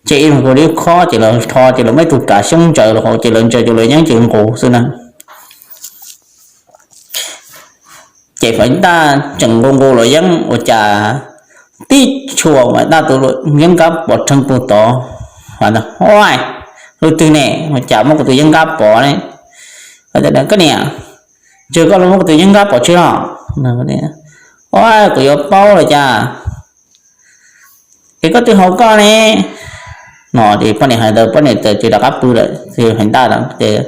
Ces ib nkaus li khob ces lawv rho ces lawv muaj ib tug kav xyoob ntsaws los hauv ces lawv ntsaws ces lawv yeeb ces nqus xwb na. Ces Faiv Ntaj tseem nqus nqus los yeeb ua cas tib tshua Faiv Ntaj tus yeeb nkab pov rheej pug tod. Ua, lub twg ne, ua cas muab kuv tus yeeb nkab pov ne? Koj niam, ntshai koj los muab kuv tus yeeb nkab pov tseg los? Ua, kuv yuav paub los cas. Es koj twb haus koj ne. No ces poj niam hais ntawd poj niam txawm tsis rov qab pw lawm, Faiv Ntaj lawm ces,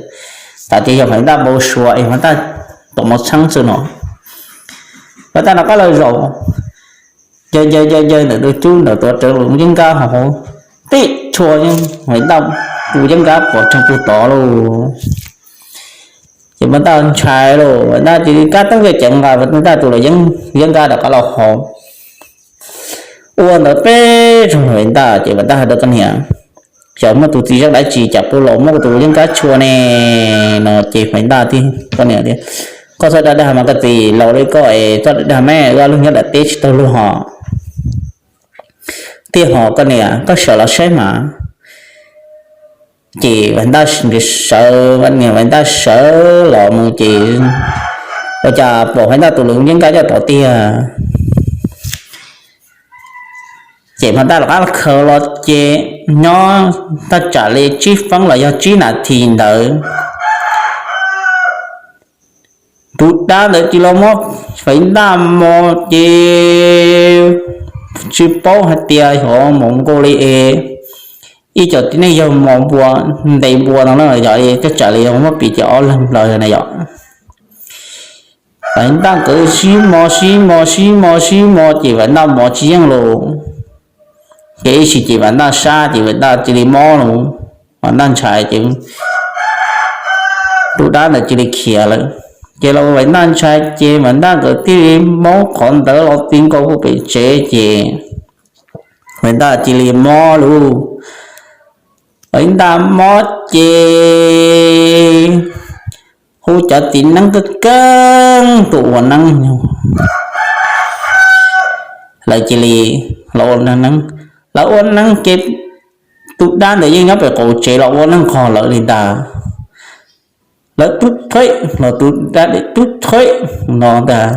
tas tias yog Faiv Ntaj npau suav es Faiv Ntaj tom mos txheeb xwb no. Faiv Ntaj rov qab los zaum, ncaws ncaws ncaws ntawm tus cub ntawm tuav rawv los yeeb nkab hauv, tib tshua Faiv Ntaj tus yeeb nkab pov rheej pug tod lauj. Ces Faiv Ntaj ntshai lauj, Faiv Ntaj cia li kab teeb kiag ceev nqa Faiv Ntaj tus los yeeb nkab rov qab los hauv. Ua ntawd peb zaug Faiv Ntaj ces Faiv Ntaj hais rau koj niam, xyov muaj tus txiv zeej dab tsi cas pub los muab kuv tus yeeb nkab tshua ne. No ces Faiv Ntaj thiaj, koj niam tias, koj txhob dag dag mas koj txiv, laus li koj es txhob dag dag mas, wb ob leeg nyob nram teb tsis tau luag hos. Thiaj hos koj niam, koj sawv los saib mas. Ces Faiv Ntaj sawv, niam Faiv Ntaj sawv los mus ces ua cas pom Faiv Ntaj tus los yeeb nkab coj tod tiag. Ces Faiv Ntaj rov qab khaws los ces nyob thaj tsam li tsib feeb los yog tsib nas this ntawd, tus dab ntawd cia li los muab Faiv Ntaj mos ces tsis paub hais tias xyov mos nkaus li es ib co tib neeg yog mos npua, ntes npua no na, yog thaj tsam li muab piv ces ob leeg plaws na yom. Faiv Ntaj nkawd sib mos sib mos sib mos sib mos ces Faiv Ntaj mos tsis yeej los. Ces ib sim ces Faiv Ntaj sab ces Faiv Ntaj cia li mob los, Faiv Ntaj ntshai ces tus dab ntawd cia li khiav lawm. Ces los Faiv Ntaj ntshai ces Faiv Ntaj nkawd thiaj li muab qhov ntawd los ti nkaus pem tsev ces Faiv Ntaj cia li mob lauj. Faiv Ntaj mob ces hu cov txiv neeb kawg keeb tuaj ua neeb. Lawv cia li los ua neeb, lawv ua neeb ces tus dab ntawd yeej nyob pem qaum tsev los ua neeb nqog lawv li ntag. Lawv tub thawb los tus dab tub thawb no ntag.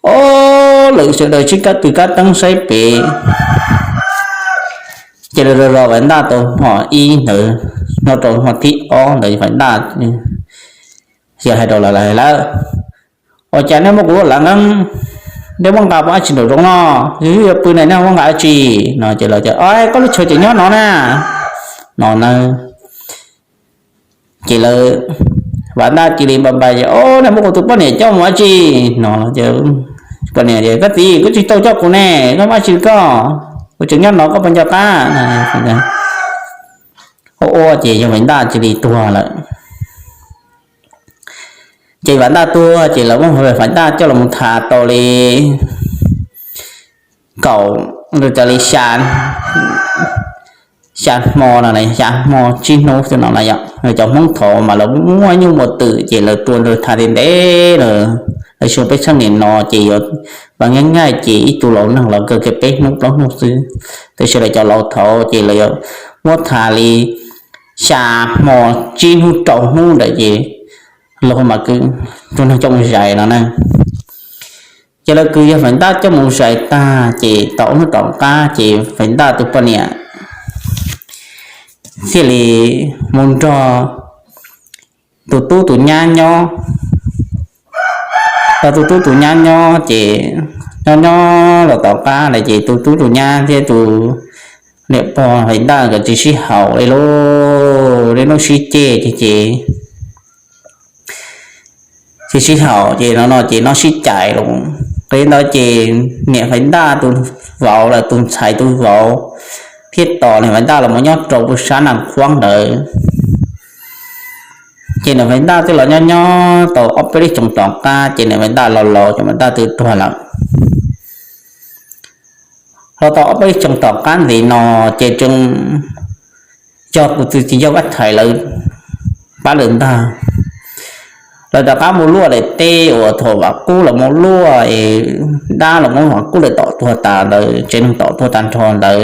Ob, lawv sawv daws sib kab tw kab teeb saib pem. Ces lawv los Faiv Ntaj tau hmo ib ntawd, nyob rau hmo thib ob ntawd Faiv Ntaj yog hais rau lawv, lawv, ua cas nej muab kuv ua lav nqeeb, nej muab nqa mus dab tsi nraum zoov no? Yus yuav pw ne nej muab nqa dab tsi? No ces lawv tias, o, koj lub chaw tseem nyob no na, no na. Ces lawv, Faiv Ntaj cia li npa npa ces, o, nej muab kuv tus poj niam coj mus dab tsi? No, poj niam tias, koj txiv, koj tsis tau coj kuv ne, koj muab dab tsi koj, kuv tseem nyob no koj puas nco qab? Ua ua ces yog Faiv Ntaj cia li tuag lawm. Ces Faiv Ntaj tuag ces lawv muab Faiv Ntaj coj los tham tau li kaum, cov li xya, xya hmo no, xya hmo tsib hnub xwb no na yom. Cov Hmoob thaud mas lawv muaj nyuj muaj twm ces lawv tua nrog tham ntev ntev lawm, lawv xyoo peb txheej niam no ces yuav vas nyab nyaij ces ib tug laus neeg los kawg kiag peb hnub plaub hnub xwb. Tab sis lawv cov laus thaud ces lawv yuav muab tham li xya hmo tsib hnub rau hnub ntawd ces luag mas kwv tus neeg coj mus zais no na. Ces lawv kwv yog Faiv Ntaj coj mus zais tag ces tau ob hnub tom qab ces Faiv Ntaj tus poj niam thiaj li mus nrog tus tub tus nyab nyob. Tau tus tub tus nyab nyob ces nyob nyob los tom qab lawm ces tus tub tus nyab thiab tus niam pog Faiv Ntaj nkawd tsis sib haum li lauj, niaj hnub sib ceg ces ces tsis sib haum ces no no ces noj sib cais los. Qhov ntawd ces niam Faiv Ntaj tus vauv los tus ntxhais tus vauv thiaj tos niam Faiv Ntaj los mus nyob rau sab Naj Khuab ntawd. Ces niam Faiv Ntaj twb los nyob nyob tau ob peb lub xyoos tom qab ces niam Faiv Ntaj los laus ces Faiv Ntaj twb tuag lawm. Los tau ob peb lub xyoos tom qab ntxiv no ces tseem yog kuv tus txiv yawg Vaj Thaiv lawv pab lawm ntag. Lawv rov qab mus luaj daim teb uas thaum Vam Kub los mus luaj, dab los mus Vam Kub lawv tom tuag tas ntawd, tsev neeg tom tuag tag nrho ntawd.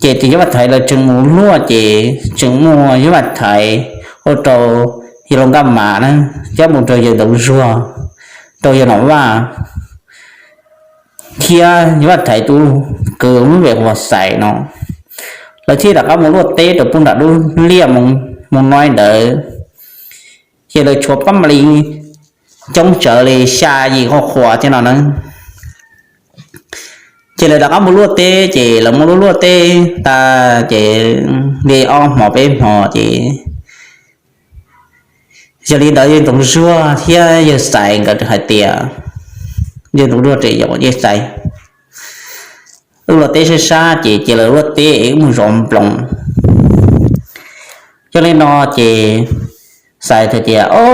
Ces tus Yawg Vaj Thaiv lawv tseem mus luaj ces tseem muaj Yawg Vaj Thaiv ua rau yawg Looj Nkaj Mas na, coj mus rau yawg Ntxoov Zuag, rau yawg Nom Vaj thiab Yawg Vaj Thaiv tus kwv lub npe hu ua Xais no, lawv thiaj rov qab mus luaj teb rau pem nram lub liaj Moo Noib ntawd. Ces lawv tshuav pab mam li coob tsawv li xya yim qhov qhuas thiab no na. Ces lawv rov qab mus luaj teb ces lawv mus luaj luaj teb tag ces li ob hmo peb hmo ces yog li ntawd yawg Ntxoov Zuag thiab yawg Xais nkawd hais tias, yawg Ntxoov Zuag tseem yaum yawg Xais, wb luaj teb sab sab ces cia lawv luaj teb wb mus zov nploos. Yog li no ces Xais hais tias, o,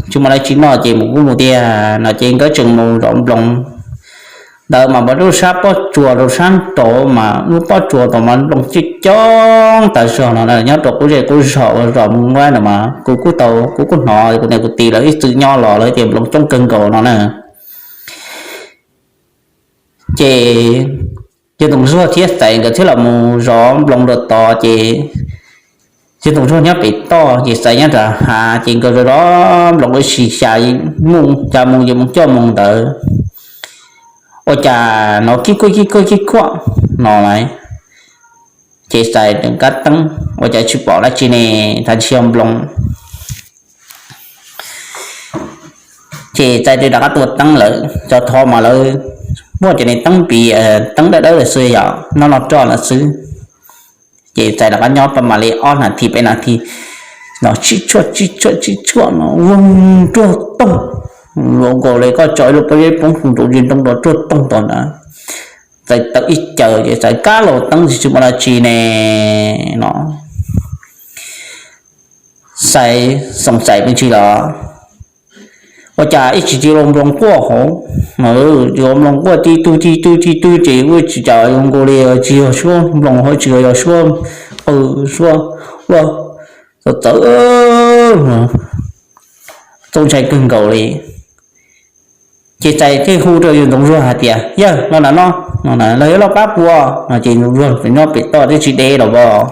tsis muaj dab tsi noj ces mus kuj mus tiag no ces nkawd tseem mus zov nploos. Ntawd mas npaj rau sab pob tsuas rau sab nraud mas lub pob tsuas tau mas nploos coob coob tas zog no na, nyob rau qub zej qub zog ua zos Moo Noib no mas kuv kuj tau, kuv kuj hnov kuv niam kuv txiv lawv ib txwm nyob los lawv tias nploos coob kawg nkaus no na. Ces yawg Ntxoov Zuag thiab Xais nkawd thiaj los mus zov nploos rau tod ces yawg Ntxoov Zuag nyob pem toj ces Xais nyob nram hav ces nkawd zov zov nploos ua si xya moo, xya moo yim moo cuaj moo ntawd, ua cas hnov kib kuaj kib kuaj kib kuaj no lauj. Ces Xais rov qab teeb ua cas tsis pom dab tsi ne, thov ntshai nploos. Ces Xais rov qab tua teeb lawm, cov tho mas lawv muaj cov niag teeb piv, teeb dawb dawb lawm xwb yom, noj noj roj lawm xwb. Ces Xais rov qab nyob pab mam li ob nas this peb nas this, no tsib tshuaj tsib tshuaj tsib tshuaj no voog ruaj toog, luag nkaus li koj tso ib lub pob zeb poob fu nraum ntsis ntoo rau ruaj toog tod ntawd. Xais tawm ib caws ces Xais kab los teeb tsis tsis muaj dab tsi ne no. Xais xoom xaim me ntsis los ua cas ib tsis cia los nploos quaj hauv, cia nploos quaj tib tug tib tug tib tug ces ua tsis cas zoo nkaus li tsis yog suab nploos ho tsis yog suab qw, suab ua txawv txawv txaus ntshai kawg nkaus li. Ces Xais thiaj hu rau yawg Ntxoov Zuag hais tias, yawg, los nram no, los nram no, los yuav los pab puas no ces Ntxoov Zuag nyob pem toj twb tsis deb los as.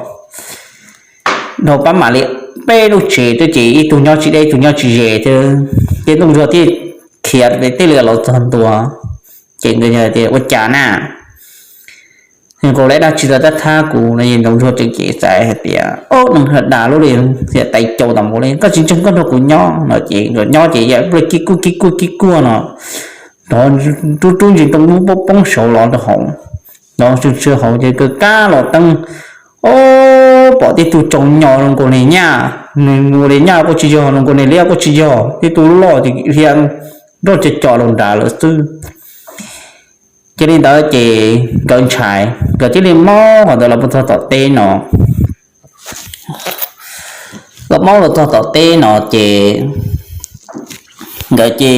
Dhau pab mam li peb lub tsev twb ces ib tug nyob tsis deb ib tug nyob tsis ze thiab. Ces Ntxoov Zuag thiaj khiav tej li los txog ntua. Ces nkawd tias, ua cas na, nkaus li dab tsi rau tab thab kuv no. Yawg Ntxoov Zuag tseem cem Xais hais tias, o, neeg dag lub li, tais caus tom npaum li, koj tsis ntseeg koj nrog kuv nyob no. Ces nkawd nyob ces yam pliag kib kuaj kib kuaj kib kuaj no, rov rub rub ntsis ntoo lub poob poob saud los rau hauv, rov tshwm tshwm hauv ces nkawd kab los teeb, o, pom tib tug tsoo nyo zoo nkaus niag nyaj, nws nkaus niag nyaj kuj tsis yog, zoo nkaus niag liab kuj tsis yog, tib tug loj ces dhia nroj co co los nrad lawm xwb. Cia li ntawd ces nkawd ntshai, nkawd thiaj li maub qhov ntawd los puag txog tom teb no. Nkawd maub los txog tom teb no ces nkawd ces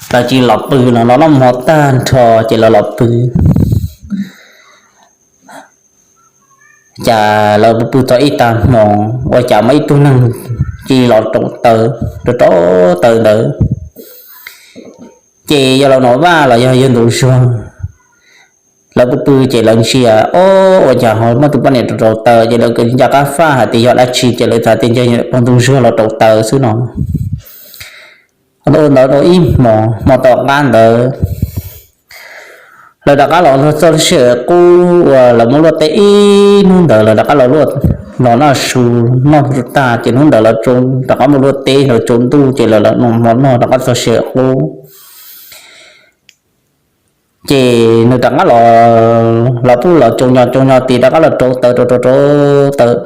lawv cia li los pw no, los noj mov tag nrho ces lawv los pw. Cas lawv pw pw txog ib tag hmo, ua cas muaj ib tug neeg cia li los rauv taws, rauv rauv taws ntawd. Ces yog Laus Nom Vaj los yog yawg Ntxoov Zuag, lawv pw pw ces lawv ntsia, o, ua cas ho muaj tus poj niam rauv rauv taws, ces lawv kuj nco qab faj hais tias yog dab tsi, ces lawv xav tias ntshe yog pog Ntxoov Zuag los rauv taws xwb no. Ua ntawd rau ib hmo, hmo tom qab ntawd lawv rov qab los txog lub sij hawm qub uas lawv muab luaj teb ib hnub ntawd, lawv rov qab los luaj, los noj su, noj su tag ces hnub ntawd lawv rov qab mus luaj teb, lawv tsaus ntuj ces lawv los noj mov noj rov qab txog sij hawm qub. Ces nws rov qab los, los pub los tsoo nyo tsoo nyo tid rov qab los rauv taws rauv rauv rauv taws.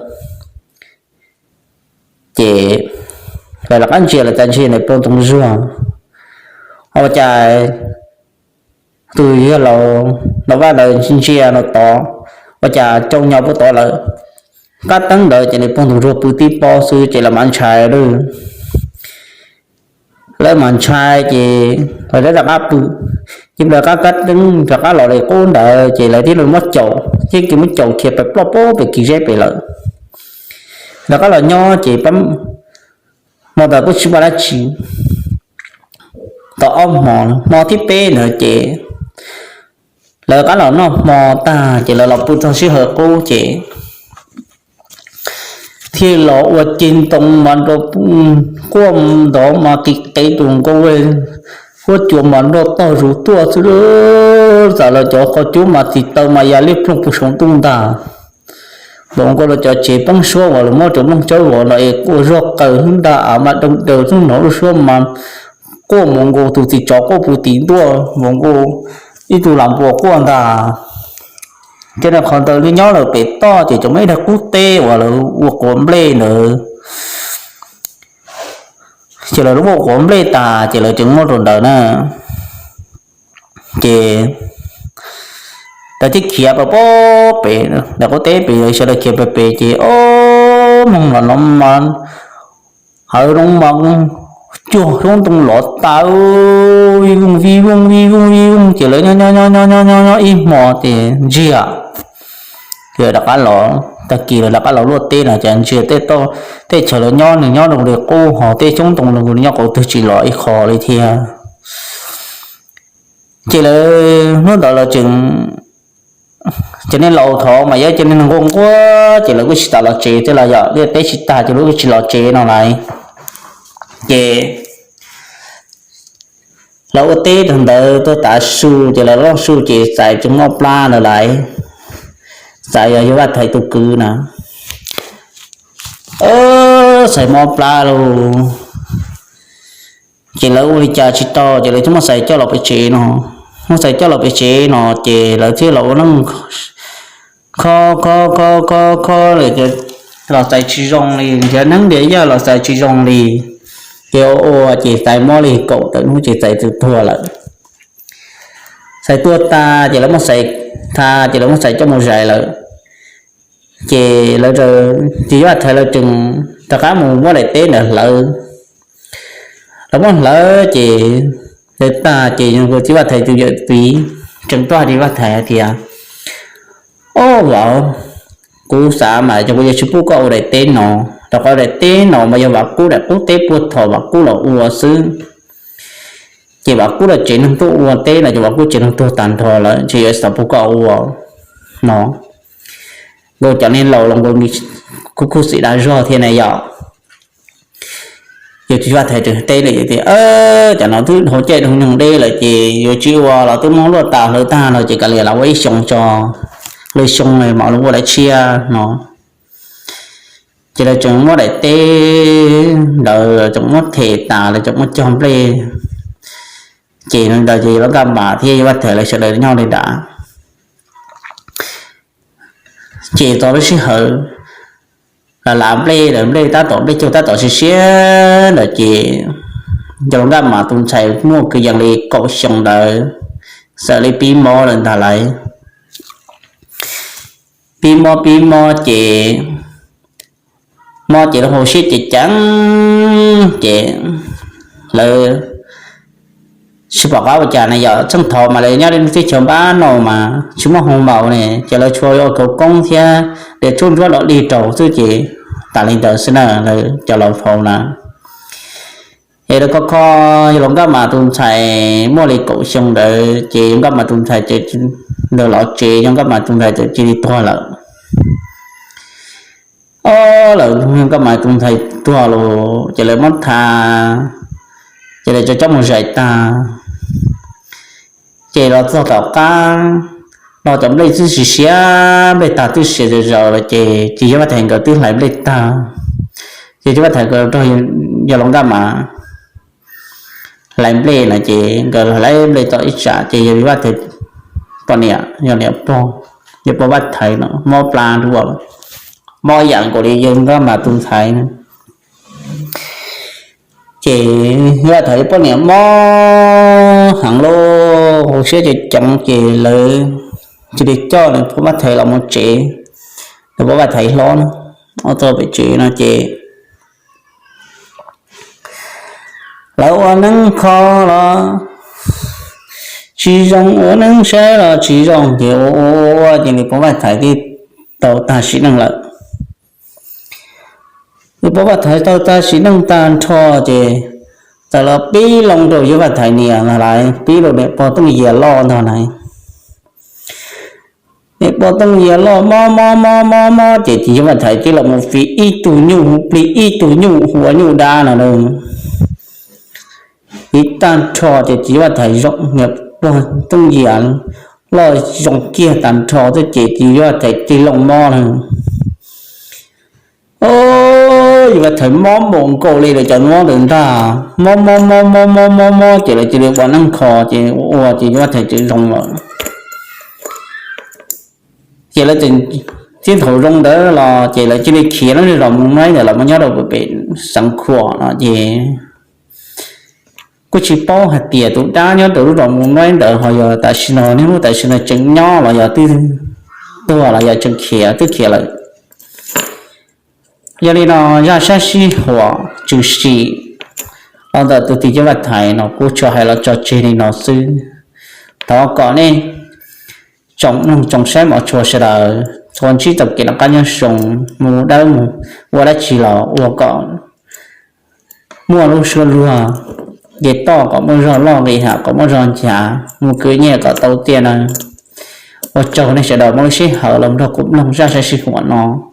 Ces lawv rov qab ntsia, lawv xav ntsia nws pog Ntxoov Zuag, ua cas tus yawg Laus Nom Vaj ntawd ntsia ntsia no tod, ua cas tsoo nyo pub tod lawm. Qab teeb ntawd ces nws pog Ntxoov Zuag pw tib pob xwb ces lawv mam ntshai lawm. Lawv mam ntshai ces lawv rov qab pw. Ces lawv qab qab teeb rov qab los li qub ntawd ces lawv thiaj li muab caum, thiaj li muab caum khiav pem ploj pob pem kis zeb pem lawm. Rov qab los nyob ces hmo ntawd kuj tsis muaj dab tsi. Tau ob hmo, hmo thib peb ntawd ces lawv rov qab los noj hmo tag ces lawv los pw txog sij hawm qub ces thiaj los ua ceg ntoo mas nrov quaj ntov mas qis qev tus nkauj, huab cua mas nroj tog zus tuaj xwb. Txawm los cov qhov cub mas txis taw mas ya liab ploog puag saum ntuj ntag. Npaum nkaus los cov tsev poob suab uas lawv muab rau nplooj tsawb vov los es quaj zog qaws hnub nta av mas doo daws xub hnov lub suab mas quaj mus nkaus tus txiv tsov quaj puv tim ntuj, npaum nkaus ib tug lam npua quaj ntag. Ces nyob qhov ntawd nyob lawm pem toj ces tseem muaj ib daig qub teb uas lawv ua quav nplej ntawd. Ces lawv ua quav nplej tas ces lawv tseem muab rau ntawd na. Ces lawv thiaj khiav pem, pem daim qub teb pem, sawv daws khiav pem pem ces o, moog los no mas hawv no mas cuag lub ntoo lov tas, vij voog vij voog vij voog vij voog ces lawv nyob nyob nyob nyob nyob nyob nyob ib hmo ces ntsiag. Ces rov qab los, tag kis lawv rov qab los luaj teb no ces ntsiag tej, tej chaw lawv nyob nws nyob rau li qub hos tej xyoob ntoo nws nyob qhov twg tsis los ib qho li thiab. Ces lawv hnub ntawd lawv tseem, cov neeg laus thov mas yog cov neeg nquag nquag ces lawv kuj tsis tas los tsev thiab los yog liaj teb tsis tag ces lawv kuj tsis los tsev no lawm. Ces lawv ua teb rau ntawd tuaj tav su ces lawv loj su ces Xais tseem mob plab ntawd lawm. Xais yog yawg Vaj Thaiv tus kwv na. Xais mob plab lauj, ces lawv ua li cas tsis tau ces lawv thiaj muab Xais coj los pem tsev no. Muab Xais coj los pem tsev no ces lawv thiaj los ua neej kho kho kho kho kho lawm, los Xais tsis zoo li, nrhiav neeb nrhiav yaig los Xais tsis zoo li. Ces ua ua ces Xais mob li kaum tawm hnub ces Xais txawm tuag lawm. Xais tuag tas ces lawv muab Xais, tha ces lawv muab Xais coj mus zais lawm. Ces lawv, ces yawg Vaj Thaiv lawv tseem rov qab mus muab daim teb ntawd hlawv. Lawv muab hlawv ces hlawv tag ces yawg txiv Vaj Thaiv tus yawm txiv tseem tuaj hais rau Vaj Thaiv hais tias, Ob vauv, kuv xav mas yog kuv yuav tsis pub koj ua daim teb no, rau qhov daim teb no mas yog Vam Kub daim qub teb puag thaum Vam Kub los ua xwb. Ces Vam Kub los tsev neeg tuaj ua teb no ces Vam Kub tsev neeg tuag tag nrho lawm, ntshe yuav tsis tau pub koj ua no. Nkaus cov neeg laus los nkaus kuj khuv xim dag zog thiab na yom. Yawg txiv Vaj Thaiv tseem teb lawm tias, Cov no twb dhau caij dhau nyoog deb lawm ces yuav tsis ua los twb muab luaj tas hlawv tag no ces kav liam los ua ib xyoo tso, lwm xyoo mam los ua daim tshiab no. Ces lawv tseem muab daim teb ntawd tseem muab them tas, lawv tseem muab cog nplej. Ces ntawd ces yawg Nkaj Mas thiab yawg Vaj Thaiv lawv sawv daws nyob li ntawd. Ces txog lub sij hawm lam lav nplej, lawv nplej tab tom, nplej caug tab tom siav siab ntawd ces yawg Nkaj Mas tus ntxhais muaj kwv yees li kaum xyoo ntawd, txawm li pib mob lawm ntag lauj. Pib mob pib mob ces, mob ces lawv hauv siab ces ceev ces lawv tsis pom qab ua cas na yom. Txheej thaud mas lawv nyob li teb chaws npab no mas tsis muaj hoo maum ne, ces lawv tsuas ua khawv koob thiab de tshuaj ntsuab los dig rau xwb ces tas li ntawd xwb na, lawv cov laus thaud na. Es lawv kho kho yawg Nkaj Mas tus ntxhais muaj li kaum xyoo ntawd ces yawg Nkaj Mas tus ntxhais ces, ntawd los tsev yawg Nkaj Mas tus ntxhais txawm cia li tuag lawm. Ob, lawv yawg Nkaj Mas tus ntxhais tuag lawm ces lawv muab tha, ces lawv cov coj mus zais tag, ces los txog tom qab no cov nplej twb siav siav, nplej tag twb siav zom zaws lawm ces, ces yawg Vaj Thaiv nkawd twb hlais nplej tag, ces yawg Vaj Thaiv nkawd nrog yawg Nkaj Mas hlais nplej no ces nkawd hlais nplej tau ib tsam ces yawg Vaj Thaiv poj niam, yog niam pog, yawg pog Vaj Thaiv no mob plab dua, mob yam nkaus li yawg Nkaj Mas tus ntxhais na. Ces yawg Vaj Thaiv poj niam mob heev lauj, hauv siab ceev ceev ces lawv cia li coj nws pog Vaj Thaiv los mus tsev, nws pog Vaj Thaiv hlob na, ob txog pem tsev no ces lawv ua neeb kho los tsis zoo, ua neeb saib los tsis zoo ces ua ua ua ces nws pog Vaj Thaiv thiaj tau tag sim neej lawm. Nws pog Vaj Thaiv tau tag sim neej tag nrho ces txawm los pib loo rau yawg Vaj Thaiv niam ntag lauj, pib rau niam pog Tooj Yias loj ntag lauj. Pog Tooj Yias loj mob mob mob mob mob ces txiv Yawg Vaj Thaiv cia li los mus fiv ib tug nyuj, plig ib tug nyuj hu ua nyuj dab no na. Fiv tag nrho ces txiv Yawg Vaj Thaiv zoo, niam pog Tooj Yias loj zoo kiag tag nrho xwb ces txiv Yawg Vaj Thaiv cia li loj mob lawm. Yawg Vaj Thaiv mob npaum nkaus li lawv cov nuab ntawd ntag, mob mob mob mob mob mob mob ces lawv cia li ua neeb kho ces ua ces Yawg Vaj Thaiv txawm zoo lawm. Ces lawv txawm, txij thaum zoo ntawd los ces lawv cia li khiav lawv zos Mus Nuaib ntawd los mus nyob rau pem Xeev Khuam no ces kuj tsis paub hais tias tus dab nyob rau lub zos Mus Nuaib ntawd ho yog tam sim no niaj hnub tam sim no tseem nyob los yog twb tuag los yog tseem khiav, twb khiav lawm. Yog li no zaj sab sij huam tshwm sim los ntawm tus txiv Yawg Vaj Thaiv no kuj tsuas hais los tso tseg li no xwb. Thov kom nej tsoom mloog tsoom saib mov tshua sawv daws txhua ntsib txoj kev noj qab nyob zoo, mus dawb mus ua dab tsi los ua kom muaj lub suab luag, nce toj kom muaj zog loj nqis, ham kom muaj zog nchav, mus khwv nyiaj kom tau tiaj na. Ua tsaug nej sawv daws muaj lub sij hawm los nrog kuv mloog zaj sab sij huam no.